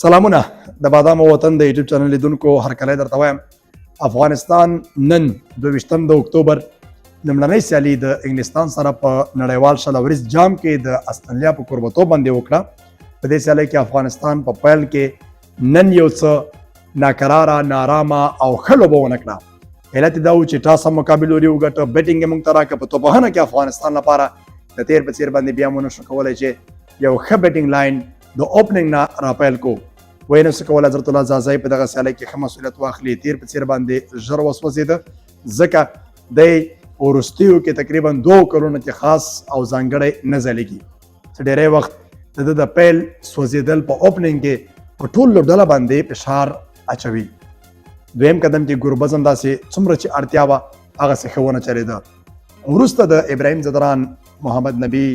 سلامونه د بادام وطن د یوټیوب چینل لیدونکو هرکلی درته وایم. افغانستان نن 22 د اکتوبر لومړنۍ سیالي د انګلستان سره په نړیوال 20 اوریز جام کې د استرالیا په کوربتوب باندې وکړه. په دې سیالۍ کې افغانستان په پیل کې نن یو څه ناکراره، نارامه او ښه لوبه ونه کړه. علت دا و چې ټاس هم مقابل لوري وګټه، بیټینګ یې موږ ته راکړه. په توپوهنه کې افغانستان لپاره د تېر په څېر باندې بیا مو نشو کولی چې یو ښه بیټینګ لاین د اوپننګ نه راپیل کو. ویې نشو کولی حضرت الله ځاځی په دغه سیالۍ کې ښه مسؤلیت واخلي. تېر په څېر باندې ژر وسوځېده، ځکه دی وروستیو کې تقریبا 2 کلونو کې خاص او ځانګړی نه ځلېږي، چې ډېری وخت د ده د پیل سوځېدل په اوپننګ کې په ټول لوبډله باندې فشار اچوي. دویم قدم کې ګربز هم داسې څومره چې اړتیا وه هغسې ښه ونه چلېده. وروسته د ابراهیم ځدران، محمد نبی،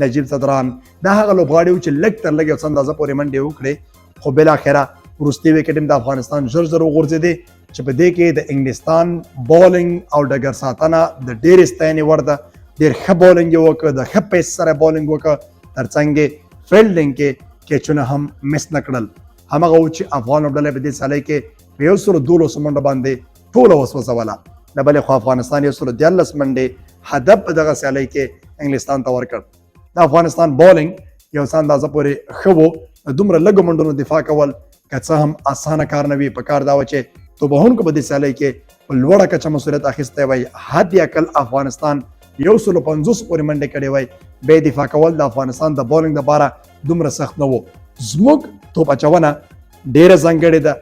نجیب ځدران دا هغه لوبغاړي وو چې لږ تر لږه یو څه اندازه پورې منډې وکړې، خو بالاخره وروستي ویکټ هم د افغانستان ژر ژر وغورځېدې، چې په دې کې د انګلستان بولینګ او ډګر ساتنه د ډېرې ستاینې وړ ده. ډېر ښه بولینګ یې وکړ، د ښه پیس سره بولینګ وکړ، ترڅنګ یې فیلډینګ کې کیچونه هم مس نه کړل. همغه و چې افغان لوبډله په دې سیالۍ کې په 112 منډه باندې ټوله وسوځوله. له بلې خوا افغانستان 113 منډې هدف په دغه سیالۍ کې انګلستان ته ورکړ. د افغانستان بولینګ یو څه اندازه پورې ښه وو. دومره لږو منډونو دفاع کول که څه هم اسانه کار نه وي. په کار دا و چې توپوهونکو په دې سیالۍ کې په لوړه کچه مسؤلیت اخیستی وای، حد اقل افغانستان 150 پورې منډې کړې وای. بیا دفاع کول د افغانستان د بولینګ لپاره دومره سخت نه وو. زموږ توپ اچونه ډیره ځانګړې ده،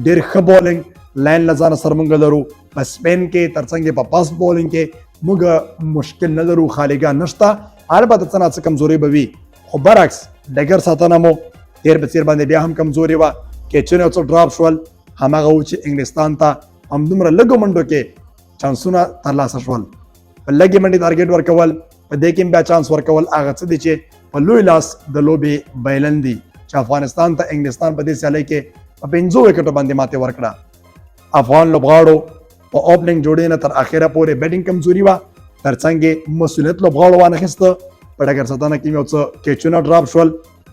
ډیر ښه بولینګ لاین له ځانه سره مونږ لرو. په سپین کې ترڅنګ په پاس بولینګ کې موږ مشکل نه لرو، خالیګاه نشته. البته څه ناڅه کمزوري به وي، خو برعکس ډګر ساتنه مو تېر په څېر باندې بیا هم کمزوري وه. کیچونه یو څه ډراپ شول. هماغه و چې انګلستان ته همدومره لږو منډو کې چانسونه ترلاسه شول. په لږې منډې ټارګټ ورکول، په دې کې بیا چانس ورکول، هغه څه دي چې په لوی لاس د لوبې بایلل دي، چې افغانستان ته انګلستان په دې سیالۍ کې په 5 وکټو باندې ماتې ورکړه. افغان لوبغاړو په اوپننګ جوړې نه تر اخره پورې بیټینګ کمزوري وه، ترڅنګ مسؤلیت لوبغاړو وانه خسته. په ډګر ساتنه کې یو څه کیچونه ډراپ شول.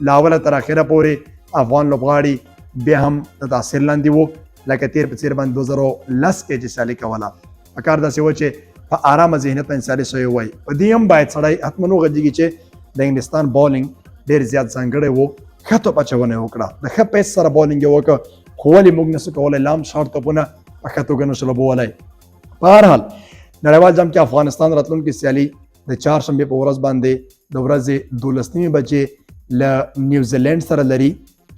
له اوله تر اخره پورې افغان لوبغاړي بیا هم د تاثیر لاندې وو، لکه تیر په څیر باندې 2010 کې چې سیالي کوله. په کار داسې و چې په آرامه ذهنیت باندې سیالي شوی وای. په دې هم باید سړی حتما وغږېږي چې د انګلستان بولینګ ډېر زیات ځانګړی وو. ښه توپ اچونه یې وکړه، د ښه پیس سره بولینګ یې وکړ، خو ولې موږ نسو کولی لام شارټ توپونه په ښه توګه نشو لوبولی. په هر حال نړیوال جام کې افغانستان راتلونکې سیالي د چهارشنبې په ورځ باندې د ورځې 12:30 بجې له نیوزیلینډ سره لري.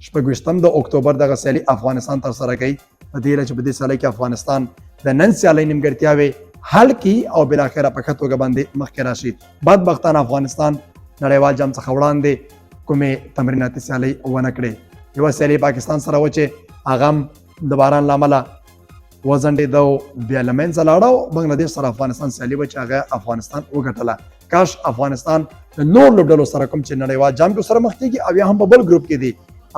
26 د اکتوبر دغه سیالي افغانستان تر سره کوي. په دې چې په دې سیالۍ کې افغانستان د نن سیالۍ نیمګړتیاوې حل کړي او بالاخره په ښه توګه باندې مخکې راشي. بدبختانه افغانستان نړیوال جام څخه وړاندې کومې تمریناتي سیالۍ ونه کړې. یوه سیالي پاکستان سره و چې هغه هم د باران له امله وځنډېده او بیا له منځه لاړه، او بنګلادیش سره افغانستان سیالي وه چې هغه افغانستان وګټله. کاش افغانستان د نور لوبډلو سره کوم چې نړیوال جام کې سره مخ کېږي او یا هم په بل ګروپ کې دي،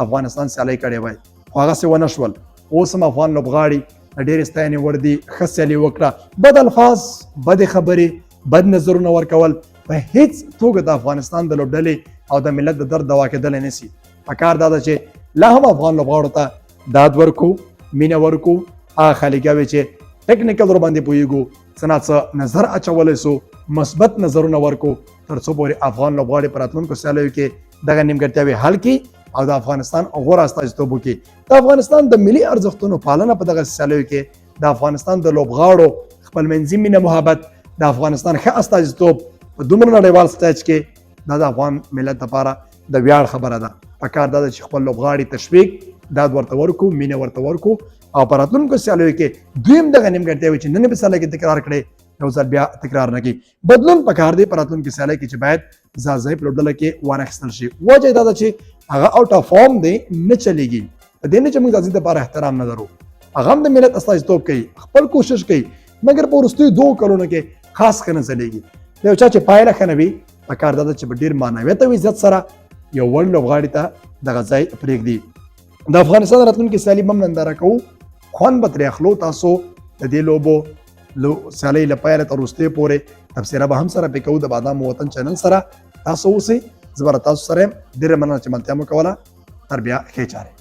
افغانستان سیالۍ کړې وای، خو هغسې ونه شول. اوس هم افغان لوبغاړي د ډېرې ستاینې وړ دي، ښه سیالي وکړه. بد الفاظ، بدې خبرې، بد نظرونه ورکول په هیڅ توګه د افغانستان د لوبډلې او د ملت د درد دوا کېدلی نه سي. په کار دا ده چې لا هم افغان لوبغاړو ته داد ورکو، مینه ورکو، هغه خالیګاوې چې ټیکنیکل ور باندې پوهیږو، څه ناڅه نظر اچولی سو، مثبت نظرونه ورکو، تر څو پورې افغان لوبغاړي په راتلونکو سیالیو کې دغه نیمګړتیاوې حل کړي او د افغانستان غوره استازیتوب وکړي. د افغانستان د ملي ارزښتونو پالنه په دغه سیالیو کې، د افغانستان د لوبغاړو خپلمنځي مینه محبت، د افغانستان ښه استازیتوب په دومره نړیوال سټیج کې، دا د افغان ملت لپاره د ویاړ خبره ده. په کار دا ده چې خپل لوبغاړي تشویق، داد ورته ورکو، مینه ورته ورکو، او په راتلونکو سیالیو کې دویم دغه نیمګړتیاوې چې نن په سیالۍ کې تکرار کړې، یو ځل بیا تکرار نه کړي. بدلون په کار دی په راتلونکي سیالۍ کې چې باید ځاځی په لوبډله کې وانه خیستل شي. وجه دا ده چې هغه اوټ اف فارم دی، نه چلیږي. په دې نه چې موږ ځاځي دپاره احترام نه لرو، هغه هم د ملت استازیتوب کوي، خپل کوشش کوي، مګر په وروستیو 2 کلونو کې خاص ښه نه ځلېږي. د یو چا چې پایله ښه نه وي، په کار دا ده چې په ډېر معنویت او عزت سره یو وړ لوبغاړي ته دغه ځای پرېږدي. د افغانستان راتلونکې سیالي به هم ننداره کوو، خوند به ترې اخلو. تاسو د دې لوبو لو سیالۍ له پیله تر وروستیو پورې تبصره به هم سره پرې کوو. د بادام وطن چینل سره تاسو اوسئ، زه به تاسو سره یم. ډېره مننه چې ملتیا مو کوله. تر بیا، ښې چارې. .